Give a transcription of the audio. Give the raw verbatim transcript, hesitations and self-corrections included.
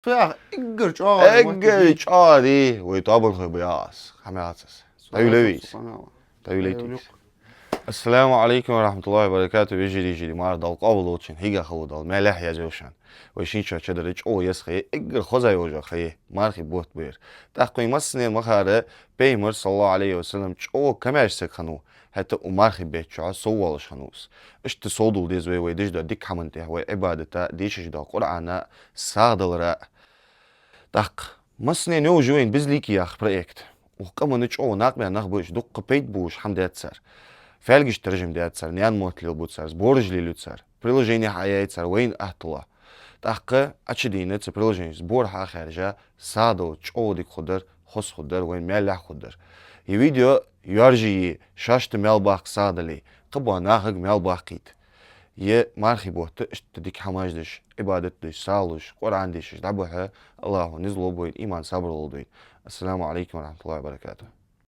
Фу яха, эггара чӀоагӀа, эггара чӀоагӀа ди, вай тоабанхой ба яхаш, хӀама яц из. Дайла вайца. Субханалла. Дайла вайца. Ассаламу Ӏалайкум ва рахьматуллахӀи ва баракатухӀ, вежарий, йижарий, мара Дала къоабал долда шун, хьийга хало Дала, маьлехь язъю шун. Вай шийна чу чадар чӀоагӀа еза ха я, эггара хоза йожагӀа ха я, мархий бутт ба ер. ТӀаккха вай массане а ма харра, Пайхамар, саллаллахӀу Ӏалайхи ва саллам, чӀоагӀа камаьрша саг хиннав, хӀаьта укх мархий бетта чухь сов волаш хиннав из. Иштта сов дулла деза вай, вай деш дола дика хӀаман тӀехьа, вай Ӏибадата, дешаш дола Къуръана, сагӀа далара. ТӀаккха массане а йовш я вайна «Безликий» яха проект. Укх къаман чӀоагӀа накъамера нах ба уж, дукха пайда болаш хӀама даьд цар. Фаьлгаш таржам даьд цар, наьна мотт лелабу цар, сбораш лелаю цар, приложени хьаяьй цар, вайна аттала. ТӀаккха Ӏочудийна цу приложенеш, сбор хьахаьржа, сагӀа далар чӀоагӀа дика хургдар, хоза хургдар, вайна маьлехь хургдар. Ер видео йоаржае, шоашта маьл баккха сагӀа дале, кхыбола нахага маьл баккхийта. Ер мархий бутт иштта дика хӀамаш деш, Ӏибадат деш, сагӀа луш, Къуръан дешаш дӀабахьа, АллахӀа низ лулба вайна, иман, сабар лулда вайна. Ассаламу Ӏалайкум ва рахьматуллахӀи ва баракатухӀ.